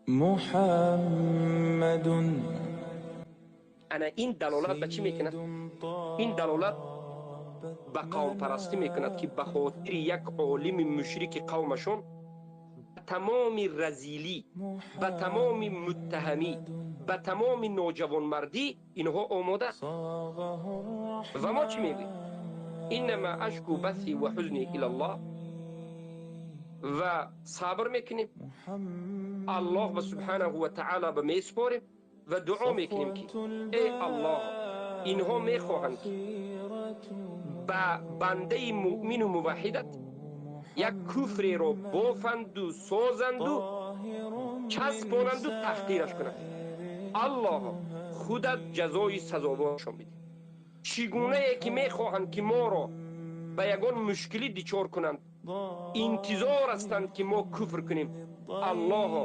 محمد. Ана ин далолат ба чӣ мекунад? Ин далолат ба қавмпарастӣ мекунад, ки ба хотири як олими мушрики қавмашон ба тамоми разилӣ, ба тамоми муттаҳамӣ, ба тамоми ноҷавонмардӣ инҳо омода. Ва мо чӣ мегӯем? Иннама ашку баси ва ҳузни илаллоҳ. Ва сабр мекунем, Аллоҳ ба субҳанаҳу ва таъала ба месупорем ва дуо мекунем, ки эй Аллоҳ, инҳо мехоҳанд, ки ба бандаи муъмину муваҳҳидат як куфреро бофанду созанду часпонанду таҳқираш кунанд. Аллоҳ, худат ҷазои сазоворашон бидеҳ. Чӣ гунае ки мехоҳанд, ки моро ба ягон мушкилӣ дичор кунанд, интизор ҳастанд, ки мо куфр кунем, Аллоҳо.